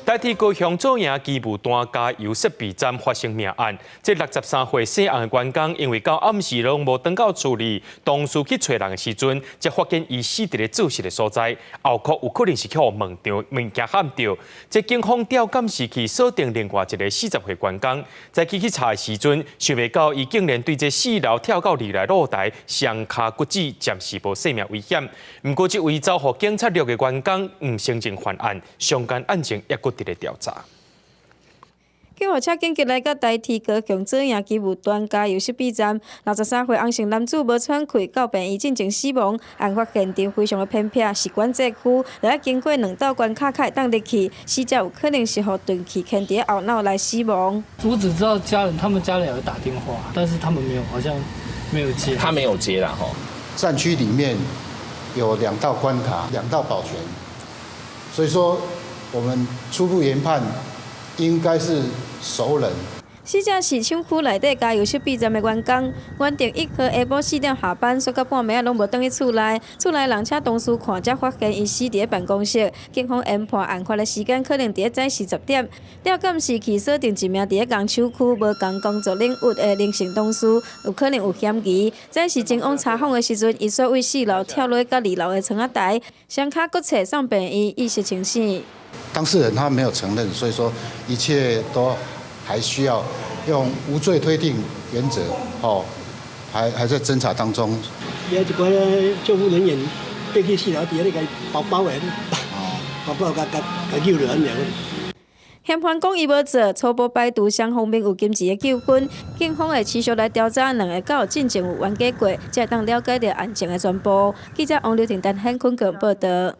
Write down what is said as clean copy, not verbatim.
台鐵高雄左營機務段加油設備站發生命案，這63歲姓洪的員工因為到暗時攏無轉到厝裡，同事去揣人的時陣，才發現伊死佇咧做事的所在，後殼有可能是去予物件物件撼著。這警方調監視器鎖定另外一个40歲員工，在去查的時陣，想袂到伊竟然對這四樓跳到二樓露台，雙跤骨折，暫時無性命危險。毋過這位走予警察掠的員工毋承認犯案，相關案情猶閣佇咧調查。救護車緊急來到台鐵高雄左營機務段加油設備站，63歲洪姓男子無喘氣，到病院進前死亡。案發現場非常的偏僻，是管制區，著愛經過兩道關卡才會當入去。死者有可能是予鈍器牽佇後腦來死亡。我只知道家人，他們家人有打電話，但是他們沒有，好像沒有接。他沒有接啦，吼。戰區裡面有兩道關卡，兩道保全，所以說我們初步研判應該是熟人。死者是廠區內底加油設備站的員工，原定1號下晡4點下班，煞到半暝仔攏無轉去厝內。厝內人請同事看，才發現伊死佇咧辦公室。警方研判案發的時間可能佇咧早時10點。調監視器鎖定一名佇咧工廠區無仝工作領域的林姓同事，有可能有嫌疑。早時前往查訪的時陣，伊煞對四樓跳落到二樓的窗仔台，雙跤骨折送病院，意識清醒。當事人他沒有承認，所以說一切都還需要用無罪推定原則，哦，還在偵查當中。有一寡救護人員爬去四樓佇咧共伊包包的，包包共共共救落來爾。嫌犯講伊無做，初步排除雙方面有金錢的糾紛，警方會持續來調查兩个敢有進前有冤家過，才會當了解著案情的全部。記者王劉婷、陳顯坤報導。